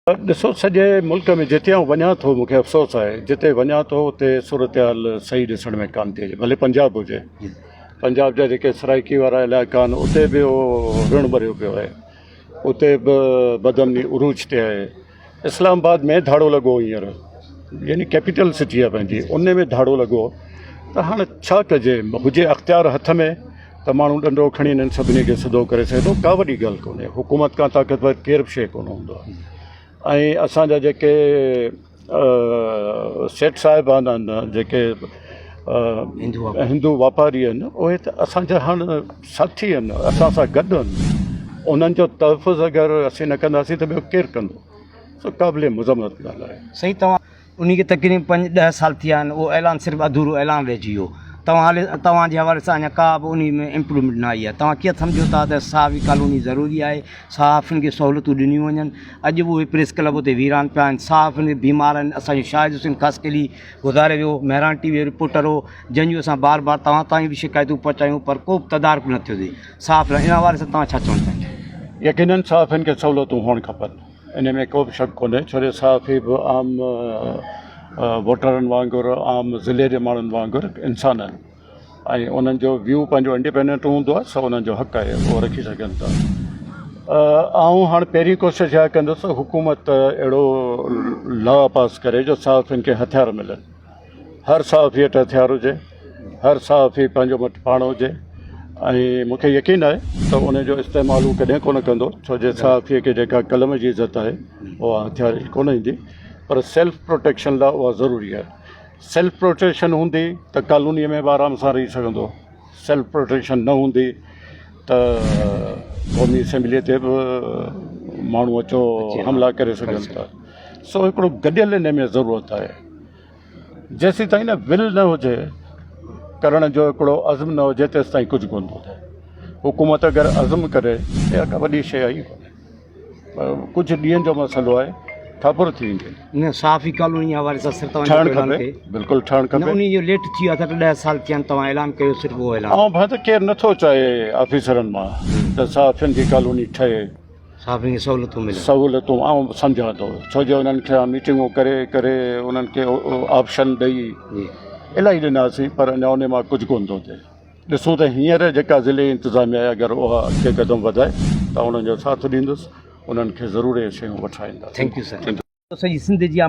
ڏسو سڄي ملڪ ۾ جتي آئون وڃان ٿو مونکي افسوس آهي جتي وڃان ٿو اتي صورتحال صحيح ڏسڻ ۾ ڪانه ٿي اچي ڀلي پنجاب هجي پنجاب جا جيڪي سرائيڪي وارا علائقا آهن اتي به اهو رڻ ٻريو پيو آهي اتي به بدامني عروج تي آهي اسلام آباد ۾ ڌاڙو لڳو هينئر يعني ڪيپيٽل سٽي آهي پنهنجي ان ۾ ڌاڙو لڳو ته هاڻي ڇا ڪجي هجي اختيار هٿ ۾ ته ماڻهو ڏنڊو کڻي انهن سڀني کي سڌو ڪري سگهي ٿو ڪا وڏي ڳالهه ڪونهي حڪومت کان طاقتور ڪير به شيء ڪونه هوندو آهي ۽ اسان جا جيڪي سيٺ صاحبان آهن جيڪي هندو واپاري آهن اهي ته اسان جا هاڻ ساٿي آهن اسان سان گڏ آهن انهن جو تحفظ اگر اسين نه ڪنداسين ته ٻيو ڪير ڪندو سو قابل مذمت ڳالهه آهي. سائين توهان انهي کي تقريبن پنج ڏهه سال ٿي ويا آهن اهو اعلان صرف اڌورو اعلان رهجي ويو توهان توهان جي حوالي سان اڃا ڪا به انهي ۾ امپروومينٽ نه آئي آهي توهان ڪيئن سمجهو ٿا ته صحافي ڪالوني ضروري آهي صحافين کي سهولتون ڏنيون وڃن اڄ به اهي پريس ڪلب اتي ويران پيا آهن صحافين بيمار آهن اسان جو شاهد حسين خاصخيلي گذاري ويو مهراڻ ٽي وي جو رپورٽر هو جنهن جون اسان بار بار توهان تائين به شڪايتون پهچايون پر ڪو به تدارڪ نه ٿيو صحافين لاء ان حوالي سان توهان ڇا چوڻ چاهيندا يقينن صحافين کي سهولتون هئڻ کپن ان ۾ ڪو به شڪ ڪونهي ڇو جو صحافي به عام ووٽرن وانگر عام ضلعي جي ماڻهن وانگر انسان آهن ۽ انهن جو ويو پنهنجو انڊيپينڊنٽ هوندو آهي سو انهن جو حق آهي اهو رکي سگهن ٿا آئون هاڻ پهرين ڪوشش اها ڪندس حڪومت اهڙو لا پاس ڪري جو صحافين کي هٿيار ملن هر صحافي وٽ هٿيار هجي، هر صحافي پنهنجو مٽ پاڻ هجي ۽ مون کي يقين آهي ته ان جو استعمال هو ڪڏهن ڪونه ڪندو ڇو جو صحافي کي جيڪا قلم جي عزت آهي اها هٿيار جي ڪونه ايندي پر سيلف پروٽيڪشن لاء اها ضروري آهي سيلف پروٽيڪشن هوندي ته ڪالوني ۾ به آرام سان رهي سگهندو سيلف پروٽيڪشن نه هوندي ته قومي اسيمبليء تي به ماڻهو اچو حملا ڪري سگهن ٿا سو هڪڙو گڏيل ان ۾ ضرورت آهي جيسيتائين نه ول نه هجي ڪرڻ جو هڪڙو عزم نه هجي تيستائين ڪجهه ڪونه ٿو ٿئي حڪومت اگر عزم ڪري ته اها ڪا وڏي شيء آئي ڪونهي ڪجهه ڏينهن جو مسئلو آهي ٺاپر ٿي ويندي. نه صحافي ڪالوني جي حوالي سان صرف توهان ٺهڻ کپي بلڪل ٺهڻ کپي نه انهي جو ليٽ ٿي ويو آهي 8 ڏهه سال ٿيا آهن توهان اعلان ڪيو صرف اهو اعلان. آئون ڀانئين ته ڪير نٿو چاهي آفيسرن مان ته صحافين جي ڪالوني ٺهي. صحافين کي سهولتون ملن. سهولتون آئون سمجهان ٿو ڇو جو انهن کي ميٽنگون ڪري ڪري انهن کي آپشن ڏئي الاهي ڏناسين پر اڃا انهي مان ڪجهه ڪونه ٿو ٿئي ڏسون ته هينئر جيڪا ضلعي انتظاميا آهي اگر اها اڳتي قدم وڌائي ته انهن جو ساٿ ڏيندس انهن کي ضرور اهي شيون وٺرائينداسين. Thank you sir. سڄي سنڌ جي آ.